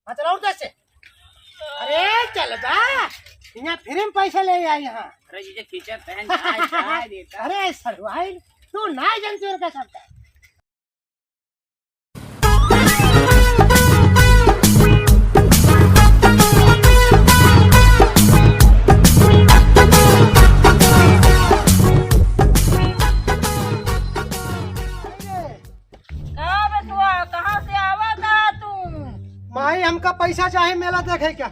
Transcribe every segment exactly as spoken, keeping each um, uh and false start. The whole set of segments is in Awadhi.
हाँ, चला उठ से। अरे चल बा, यहाँ फिर हम पैसा ले आए यहाँ। अरे जीजा खींचा तहन जाए, जाए देता। अरे सड़वाइल, तू ना जानते हो का करता। का बेटुआ, कहाँ से आवा था तू? माई, हमका पैसा चाही मेला देखे का।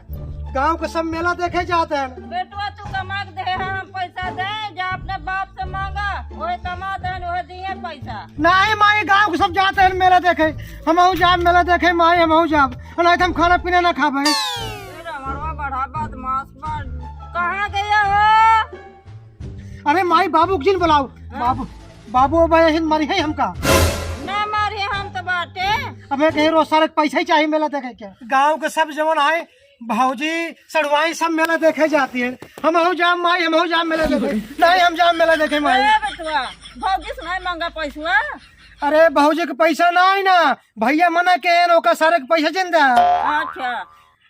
गाँव के सब मेला देखे जात हैं। बेटुआ, तू कमा के दे, हम पैसा दे, जा अपने बाप से मांगा, वही कमा दे, वही दिए पैसा। नहीं माई, गाँव के सब जात हैं मेला देखे, हमहू जाब मेला देखे माई, हमहू जाब, नहीं तो हम खाना पीना ना खाबे। ए रमणवा बड़ा बदमाश बा, कहाँ गया हो? अरे माई, बाबू के जिन बुलाओ। हाँ। बाबू, बाबू अब ऐसे मारी है हमका। ना मारी, हम तो बाटे। अबे कहीं रोज सारे पैसा ही चाहिए मेला देखे के। गाँव के सब जवन आए, भौजी, सड़वाई सब मेला देखे जाती है। हमहू जाब माई, हमहू जाब मेला देखे। नहीं, हम जाब मेला देखे माई। ए बेटुआ, भौजी से नहीं मांगा पैसवा। अरे भौजी के पैसा नहीं ना, भैया मना के हैं, ओका सारे के पैसा जिन दे। अच्छा,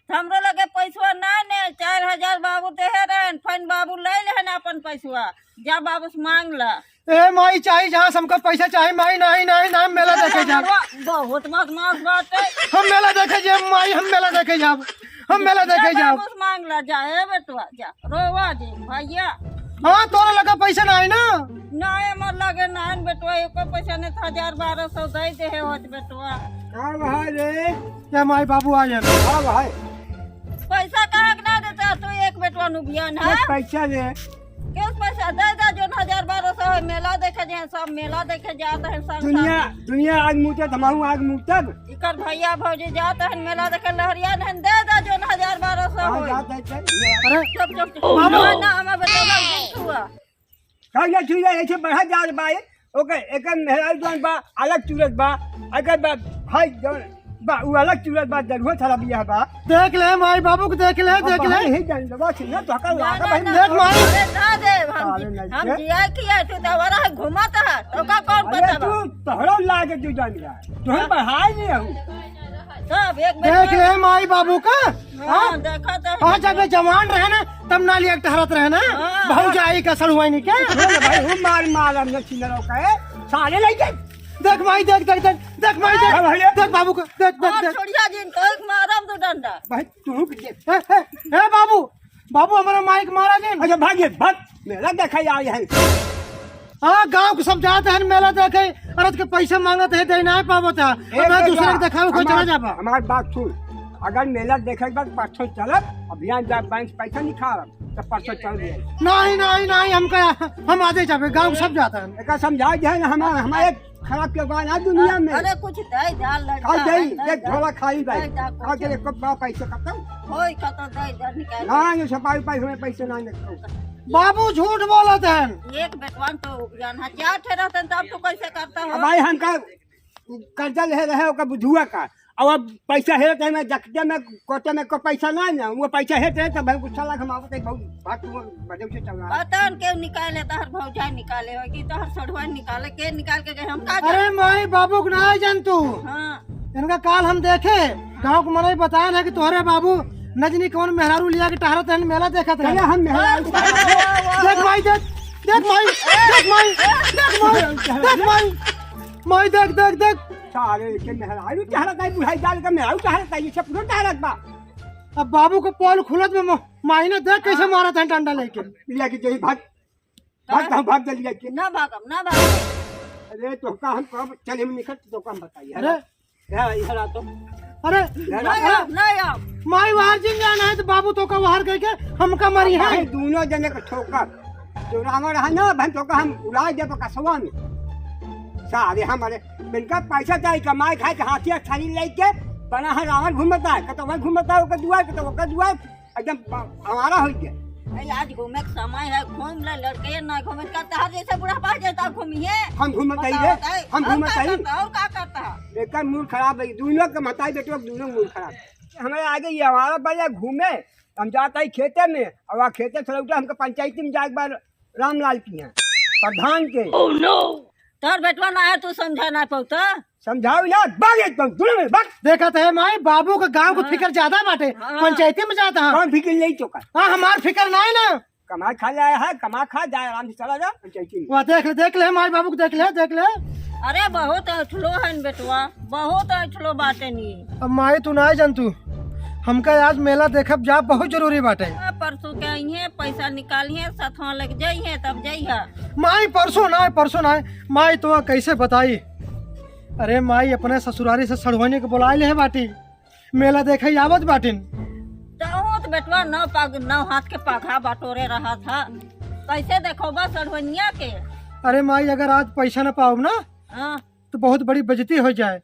हमरो लगे पैसवा ना ने, चार हजार बाबू देहे रहन, फैन बाबू ले लेहन अपन पैसवा, जा बाबू से मांग ला। ए माई, चाही जहाँ से हमका पैसा चाही माई, नहीं, नहीं, नहीं, हम मेला देखे जाब। बहुत बदमाश बाटे। हम मेला देखे जाब माई, हम मेला देखे जाब, हम मेला जा देखे जाब। बाबू से मांग ला, जा, ए बेटुआ, जा, रोवा दे, भैया। हाँ, तोरा लगे पैसा नहीं ना? नहीं, हमार लगे नहीं बेटुआ, एको पैसा नहीं, हजार बारह सौ दे दे है होत बेटुआ। का भाई रे? ए माई बाबू आ जाए। हाँ भाई। पैसा काहे के ना देता तू एक बेटवा नु बियान है? पैसा दे। किस पैसा दे दे जोन हजार बारह सौ है, मेला देखे जे सब मेला देखे जात है सब दुनिया, सब। दुनिया आग मुतत, हमहू आग मुतब। इकर भैया भौजी जात है मेला देखे लहरिया नहीं दे दे जोन हजार बारह सौ कहाँ होई। जात है चल? अरे चुप, चुप, चुप। बाबू। ना, हमें बेटवा नहीं छुआ। कहिया चीज ऐसे बढ़ा जात बा, ओके, एकर मेहरारू जौन बा, अलग चूरत बा, एकर बा, भाई जौन बा, उ अलग चूरत बा, दरुआ थारा बियाह बा। देख ले, माई बाबू के देख ले, अब देख ले। भाई ही डंडवा से ना, तो हका ना, लागा ना, भाई। ना, देख माई। अरे ना दे, हम अरे जी-, नहीं हम दे। जिया किया, तू तो हमारा है घुमाता है, तो का कौन अरे पता बा? तू तोहरो लागे तू डंडवा, तू हम बढ़ाई नहीं हूँ। सब एक देख बेटवा। ले माई बाबू का। हाँ, हाँ? देखा तो हाँ, जब ये जवान रहे ना, तब ना लिया टहरत रहे ना। हाँ। भौजाई का सड़ुआई नहीं क्या? बोल भाई, वो मार, मार, हमने छिनरो का है। साले लेके। देख माई, देख, देख, देख, देख माई, देख। हाँ, भैया। देख बाबू का, देख, देख, और देख। छोड़िया जिन, तो एक मारम दो डंडा। भाई, तू रुक जा। ए, ए, ए, बाबू, बाबू, हमारा माई के मारा जिन। अच्छा, भाग ये, भाग। मेला देखा यार यहाँ। हाँ, गाँव के सब जात हैं मेला देखे, अरे के पैसा मांगत है, दे ना पावत है। ए, अब मैं ए, दूसरे के देखावे को चला हमार, जाबा। हमार बात सुन, अगर मेला देखे के बाद परसों चलब, अब यहाँ जा बैंक से पैसा निकालब, तो परसों चल जाए। नहीं, नहीं, नहीं, हमका, हम आजे जाबे, गाँव के सब जात हैं। एका समझा दे ना, हमार, हमार एक खराब के बा ना दुनिया में। अरे कुछ दे जा लड़का, का दे, दे देख जा। झोला खाली बा। दे जा, का कुछ। दे, को बा पैसा खत्म? होई खत्म, दे जा, निकाल। ना, ये सफाई पाई हमें पैसे ना निकाल। बाबू झूठ बोलत हैं। एक बेटवान तो जान हजार ठे रहतन, तब तो कैसे करता हो? अब भाई हमका कर्जा ले रहे ओकर बुझुआ का, अब, अब पैसा हेरत है मैं जकते में कोटे में को पैसा ना ना, वो पैसा हेरत है तो भाई गुस्सा लग हम आवत है बहुत बात वो बदल से चल रहा है। पता न के निकाले, तहर भौजाई निकाले हो कि तहर सड़ुआ निकाले, के निकाल के गए, हम का अरे जाने? माई बाबू के ना जान तू। हाँ। इनका काल हम देखे, गाँव के मनई बताए ना कि तोहरे बाबू नजनी कौन मेहरारू लिया के टहरत रहन, मेला देखत रहन। चले हम मेहरारू वाह, वाह, वाह, वाह। देख माई, देख, देख माई, देख माई, देख माई, देख माई, माई देख, देख, देख। सारे के मेहरारू टहरत है, बुढ़ाई डाल के मेहरारू टहरत है, ये सब पूरा टहरत बा। अब बाबू के पोल खुलत में म-, माई ने देख कैसे हाँ। मारत है डंडा लेके। लिया के जही भाग। भाग, कहाँ भाग जल्दी जाके। ना भागम, ना भागम। अरे, तो का हम कब चले में निकल, तो का हम बताइए, है अरे। ना? है, इधर आ तो। अरे, इधर ना आ। आओ, ना आओ। माई वार जिन जाना है, तो बाबू तो का वार कह के हमका मरी है। भाई, दोनों जने का ठोकर। जो रावण है ना, बहन तो का हम उड़ा दे कसवा में। सारे हमारे, इनका पैसा चाहिए, कमाई खाए के हाथी अठानी लेके बना है, रावण घूमता है, कतवा घूमता है, ओकर दुआर, कतवा ओकर दुआर। एकदम ब-, आवारा हो गया। भाई, आज घूमे के समय है, घूम ले, लड़के ना घूमे का, तहार जैसे बुढ़ापा हो जाए, तब घूमिए। हम घूमत बताओ, आई रे, बताओ, हम और घूमत का आई। करता, और का करता है? एकर मूड खराब है, दोनों के मताई बेटवा के दोनों मूड खराब। हमारे आगे ये आवारा बढ़िया घूमे, हम जाता ही खेते में, और वहाँ खेते से लौटा हमको पंचायती में जाए एक बार रामलाल की हैं, प्रधान के। Oh no! तोर बेटवा ना है, तू समझा ना पाऊ तो। समझाओ ना, भाग एकदम, दूर में, भाग। देखा तो है माई, बाबू के गाँव के हाँ। फिकर ज्यादा बाटे, हाँ। पंचायती में जाता है। कौन फिकर नहीं तो का? हाँ, हमार फिकर ना है ना। कमा खा जाए है, कमा खा जाए, आराम से चला जा पंचायती में। वाह, देख ले, देख ले, माई बाबू को देख ले, देख ले। अरे बहुत अठलो है न बेटवा, बहुत अठलो बाटे नी। अब माई तू ना जान तू, हमका आज मेला देखब जा बहुत जरूरी बाटे। परसों के अइहे, पैसा निकालिहे, सथवा लग जइहे, तब जइहा। माई परसों ना, परसों ना, माई तो कैसे बताई। अरे माई अपने ससुरारी से सड़ुआनी के बुलाए ले है बाटी, मेला देखे आवत बाटिन। तो बेटवा नौ पग, नौ हाथ के पगहा बटोरे रहा था, कैसे देखोबा सड़ुआनिया के? अरे माई अगर आज पैसा न पाओब ना हाँ। तो बहुत बड़ी बेइज्जती हो जाए,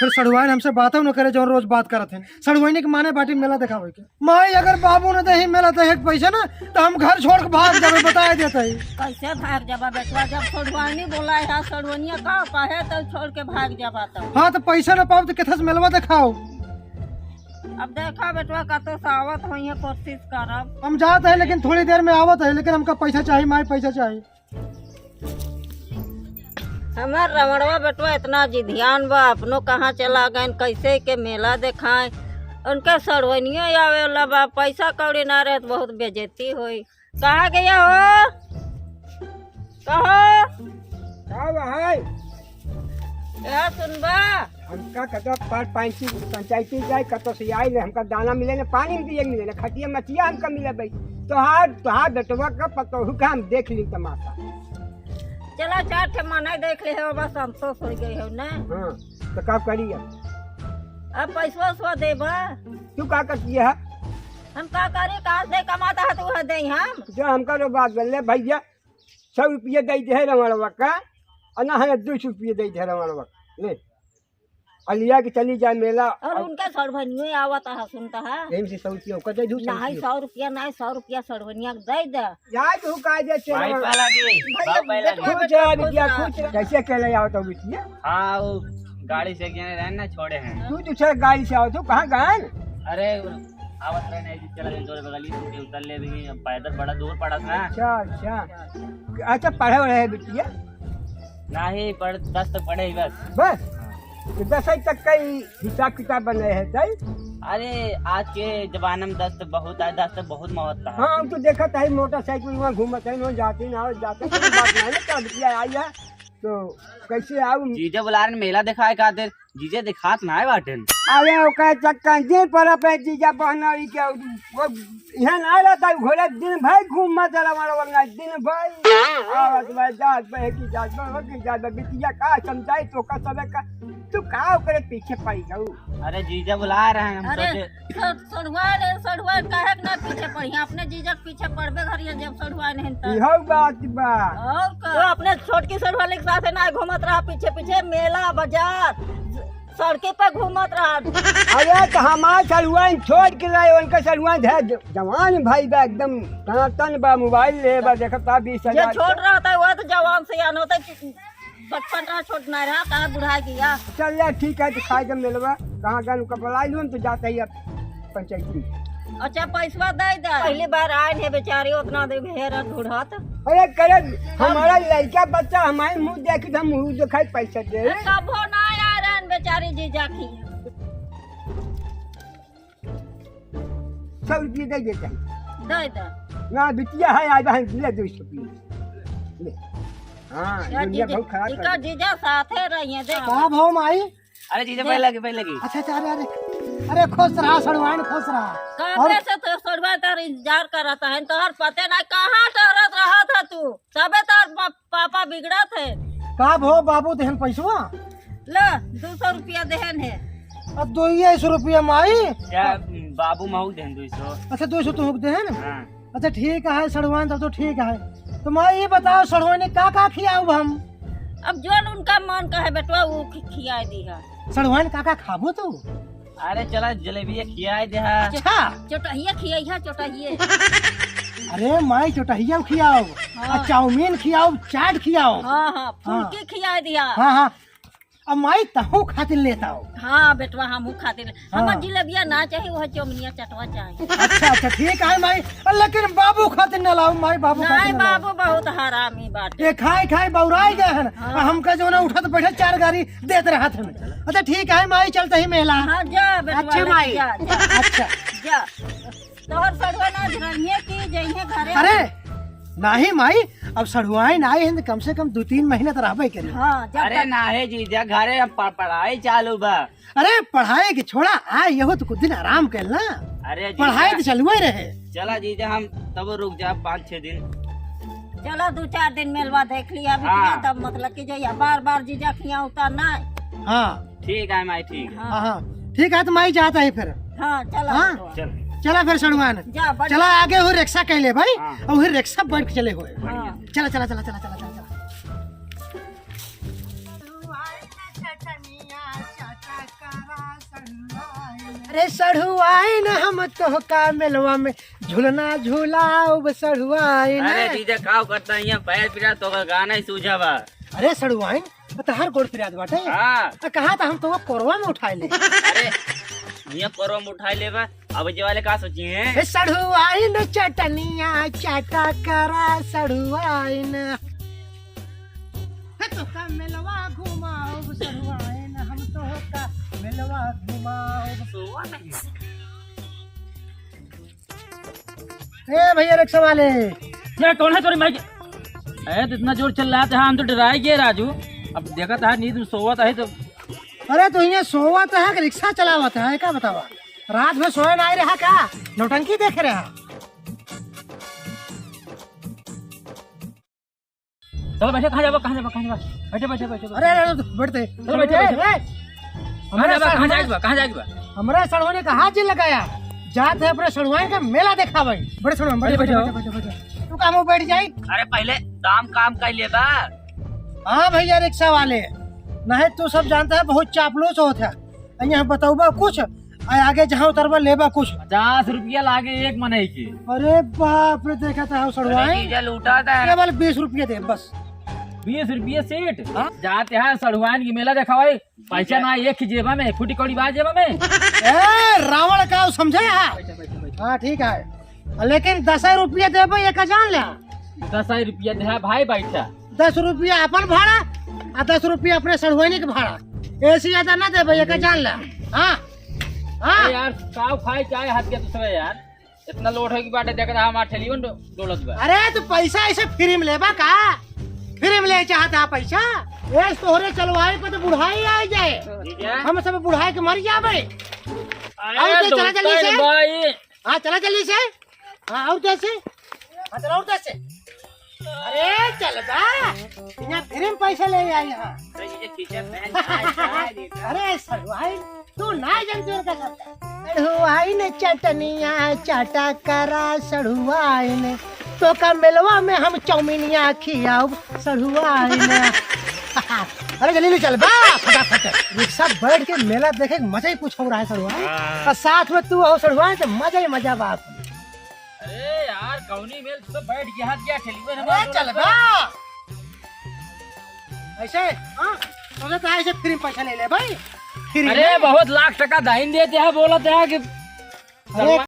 फिर सड़ुआइन हमसे बातों न करे जौन रोज बात करत हैं। सड़ुआइनी के माने बाटी मेला देखावे के। माई अगर बाबू न देही मेला देखे के पैसा ना तो हम घर छोड़ के भाग जाबे, बताए देते ही। कैसे भाग जाबा बेटवा, जब सड़ुआइनी बोला है, सड़ुआइनिया का कहे तो छोड़ के भाग जाबा तो। हाँ तो पैसा न पाओ तो किथे से मेलवा देखाओ। अब देखा बेटवा कतो से आवत होइहे, कोशिश करब। हम जात है लेकिन थोड़ी देर में आवत है, लेकिन हमका पैसा चाहिए माई, पैसा चाहिए। हमार रमणवा बेटवा इतना जिधियान बा, अपनो कहाँ चला गएन, कैसे के मेला देखाए, उनके सड़वनियो आवे वाला बा, पैसा कौड़ी ना रहे तो बहुत बेइज्जती होई। कहाँ गया हो? कहो। का बा है? क्या सुनबा? हमका कतो पर पंची-, पंचायती जाए, कतो से आई ले, हमका दाना मिले ना, पानी भी पिए मिले ना, खटिया मचिया हमका मिले भाई। तोहार, तोहार बेटवा का पतोहू का हम देख ली तमाशा। चला चार ठे मनाई देख ले हो, बस संतोष हो गए हो ना। हाँ, तो का करी अब? अब पैसवा उसवा देबा? तू का करती है? हम का करी, कहाँ से कमाता है तू है दे हम? जो हमका रो बात बोल ले भैया, सौ रुपया दे दे रमणवा का, और ना है दो सौ रुपया दे दे रमणवा का। ले, और लिया के चली जाए मेला। और और उनका सड़वनियो आवत है, सुनता है। यही से सौ रुपया ओकर दे दू, सौ नहीं, रुपया। सौ रुपया नहीं, सौ रुपया सड़वनिया के दे दे। यार तू का दे भाई रमणवा? पहला की, भैया, बाप पहला की। बेटवा, खुश रह बेटवा, बिटिया, खुश रह। खुश रह। कैसे अकेले आओ तो बिटिया? हाँ, वो गाड़ी से गए रहे ना, छोड़े हैं। तू दूसरे गाड़ी से आओ, तू कहाँ गए? अरे, आवत रहे नहीं, चला गए जोरे बगली, तू के उतर ले भी, अब पैदल बड़ा दूर पड़ा था। अच्छा, अच्छा। अच्छा, पढ़े वढ़े है बिटिया? नहीं, पढ़, दस तक पढ़े ही बस। बस? तो दसवीं तक का ही हिसाब किताब बने है, तई? अरे, आज के जमाने में दस तो बहुत है, दस तो बहुत महत्व है। हाँ, हम तो देखत है, मोटरसाइकिल वहाँ घूमत है, वहाँ जाते ना, जाते, कोई बात नहीं, क्या बिटिया आई है, तो कैसे आऊ? जीजा बुला रहे मेला दिखाए खातिर, जीजा दिखात ना है बाटेन। अरे ओकर चक्कर जे पर पे जीजा बहनोई के, वो यहाँ ना रहता, घोड़ा दिन भर घूमत रहा, मारो वरना दिन भर। आवत बा, जात बा, की जात बा, की जात बा, बिटिया का समझाई तो का सबे का, तू का ओकरे पीछे पड़ जाऊ? अरे जीजा बुला रहे हैं, हम अरे सोचे सर-, सड़ुआ रे, सड़ुआ काहे के ना पीछे पड़ी? अपने जीजा के पीछे पड़बे करिए जब सड़ुआ नहीं तो। इहो बात बा। और का? तो अपने छोटकी सड़ुआ के साथ ना घूमत रहा पीछे पीछे, मेला बाजार, सड़के पे घूमत रहा। अरे तो हमार सड़ुआ छोड़ के रहे, उनका सड़ुआ है ज-, जवान भाई बा, एकदम टनाटन बा, मोबाइल ले बा, देखत बा बीस हजार ये छोड़ रहा था, वो तो जवान से यान होता है कि बचपन रहा, छोट ना रहा, कहाँ बुढ़ा गया। चल यार, ठीक है, तो खाए जब मिलवा, कहाँ गन उनका बुला लूँ, तो जाते ही अब पंचायती। अच्छा, पैसवा दे दे। पहली बार आए हैं बेचारे, उतना दे घेर ढूढ़त। अरे करे, हमारा लड़का बच्चा हमारे मुँह देखी, हम मुँह दिखाई पैसा दे। अरे, कबो ना आए रहन बेचारी जीजा की। सौ रुपये दे देते हैं। दे दे। ना, बिटिया है, आज हम ले दो सौ रुपये। ले। हाँ, या दुनिया जीजा, बहुत खराब इका कर दी। जीजा साथे रहिए, देख। का भाव माई? अरे जीजा, देख। पहले लगी, पहले लगी। अच्छा, अच्छा, अरे, अरे। अरे, खुश रहा, सड़ुआइन, खुश रहा। कबे और से तो सड़ुआ का इंतजार करत है, तोहर पते ना कहाँ टहरत रहा था तू। तबे तोहर प-, पापा बिगड़त है। का भो बाबू देहन पैसवा? ले, दो सौ रुपया देहन है। अब दो ही सौ रुपया माई? क्या बाबू महू देहन दो सौ? अच्छा, दो सौ तुहूक देहन? हाँ। अच्छा, ठीक है, सड़ुआइन, तब तो ठीक है। तो माई, ये बताओ, सड़ुआइन का का खियाऊब हम? अब जो उनका मन कहे बेटवा, वो खि-, खियाए दी है। सड़ुआइन का का खाबू तू? अरे चला, जलेबिया खियाए दे हा। अच्छा। चोटहिया खियाई है, चोटहिए। अरे माई, चोटहिया खियाओ, हाँ। आ चाउमीन खियाओ, चाट खियाओ। हाँ, हाँ, फुल्की हाँ। खियाए दिया। हाँ, हाँ। अब माई तहू खातिर लेत आओ। हाँ बेटवा, हमहू खातिर। हाँ। हमर जिलेबिया ना चाही, वह चौमिनिया चटवा चाही। अच्छा, अच्छा, ठीक है माई, लेकिन बाबू खातिर न लाओ माई, बाबू खातिर नहीं, न लाओ। बाबू बहुत हरामी बाटे। ये खाई खाई बौराई गए हैं। हाँ। हमका जो ना उठत बैठत चार गारी देत रहत हैं। अच्छा, ठीक है माई, चलते ही मेला। हाँ, जा बेटवा, अच्छा ले माई। जा, जा। अच्छा। जा। तोहर सड़ुआ ना झरनिए की जइहे घरे। अरे, नाही माई, अब सड़ुआइन आए हैं तो कम से कम दो तीन महीना तो रहबे करी। हाँ, जब अरे तक ना है जीजा, घरे अब प-, पढ़ाई चालू बा। अरे, पढ़ाई के छोड़ा, आ, यहो तो कुछ दिन आराम कर ना। अरे जीजा, पढ़ाई तो चालू ही रहे। चला जीजा, हम तब रुक जा पाँच छह दिन। चला, दो चार दिन मेलवा देख लिया, अभी हाँ। तब मतलब कि जइया, बार बार जीजा खिया उतार ना। हाँ। ठीक है माई, ठीक है। हाँ, हाँ, ठीक है, तो माई जाता है फिर। हाँ, चला हाँ? बेटवा। चल। चला फिर सड़ुआन। जा, बढ़िया। चला आगे हो रिक्शा कैले भाई, हाँ। और वही रिक्शा बैठ के चले हुए। हाँ। चला, चला, चला। अरे सड़ुआइन, हम तोहका मेलवा में झुलना झुलाउब सड़ुआइन। अरे जीजा, का करता है यहाँ पैर पिरा तो गाना ही सूझा बा। अरे सड़ुआइन, तहार गोड़ पिरात बाटे। हाँ। आ, कहा था हम तो कोरवा में उठाए ले। अरे, ये कोरवा में उठाए लेबा, अब जे वाले का सोची हैं? ए, सड़ुआइन चटनिया चाटा करा सड़ुआइन। हे तो का मेलवा घुमाओ सड़ुआइन, हम तो का मेलवा घुमाओ। ए भैया रिक्शा वाले। ये कौन है तोरी माई के? ए, तो इतना जोर चिल्लात है, हम तो डराई गए राजू। अब देखत है नींद में सोवत है तो। अरे तो यहाँ सोवत है कि रिक्शा चलावत है, का बतावा? रात में सोए ना रहा का? नौटंकी देख रहा। चलो बैठे, कहाँ जाबा, कहाँ जाबा, कहाँ जाबा? बैठे, बैठे, बैठे, बैठे। अरे, अरे, अरे, बैठते। चलो बैठे, ए, बैठे। ए, कहाँ हमरा जाबा, कहाँ सड़ुआ, जाए बा, कहाँ जाए बा? हमरा सड़ुआ ने कहा जी लगाया, जात है अपने सड़ुआ के मेला देखावे। बड़े सड़ुआ, बैठे, बैठे, बैठे, बैठे, बैठे, बैठे। तू कहाँ बैठ जाई? अरे पहले दाम काम कर लेबा। हाँ भैया रिक्शा वाले, नहीं तू सब जानता है बहुत चापलूस होत है। यहाँ बतौबा कुछ, आ आगे जहाँ उतरबा लेबा कुछ। पचास रुपया लागे एक मनई के। अरे बाप रे, देखा था सड़ुआइन। अरे जीजा लूटा था। केवल बीस रुपया दे बस। बीस रुपया सीट? हाँ। जाते हैं सड़ुआइन की मेला देखावे, पैसा ना एक ही जेबा में, फूटी कौड़ी बा जेबा में। ए, रावण का समझे है? हाँ, ठीक है, लेकिन दस रुपया देबे एक जान ले। दस रुपया दे भाई, बैठा। दस रुपया अपन भाड़ा आ दस रुपया अपने सड़ुआइन के भाड़ा। एसी ज्यादा ना देबे, एक जान ले। हाँ, हाँ। अरे यार, काव खाए चाहे हाथ के दूसरे यार, इतना लोड है कि बाटे देख रहा हमार ठेलियो डो-, डोलत बा। अरे, तू पैसा ऐसे फ्री में लेबा का? फ्री में ले चाहता है पैसा? ए, तोहरे चलवाई पे तो बुढ़ाई आ जाए। ठीक है। हम सब बुढ़ाई के मर जाबे। अरे, और तो चला जल्दी से। भाई। हाँ, चला जल्दी से। हाँ, और जैसे? हाँ, चला और जैसे? अरे, चल बा। यहाँ फ्री में पैसा ले आई यहाँ। अरे, सड़ुआइन, तू ना जानते हो का करता। सड़ुआइन चटनिया चाटा करा सड़ुआइन। तो का मेलवा में हम चौमिनिया खियाउब सड़ुआइन। अरे, जल्दी ले चल बा, फटाफट। रिक्शा बैठ के मेला देखे के मजा ही कुछ हो रहा है सड़ुआइन। हाँ। और साथ में तू हो सड़ुआइन तो मजा ही मजा बा। अरे यार, कौनी मेल तू तो बैठ गया, हाथ गया ठेली में, अरे चल बा। ऐसे, हाँ, सोचत है ऐसे फ्री में पैसा ले ले भाई, फ्री अरे में। बहुत लाख टका दाइन देते हैं, बोलत है कि अरे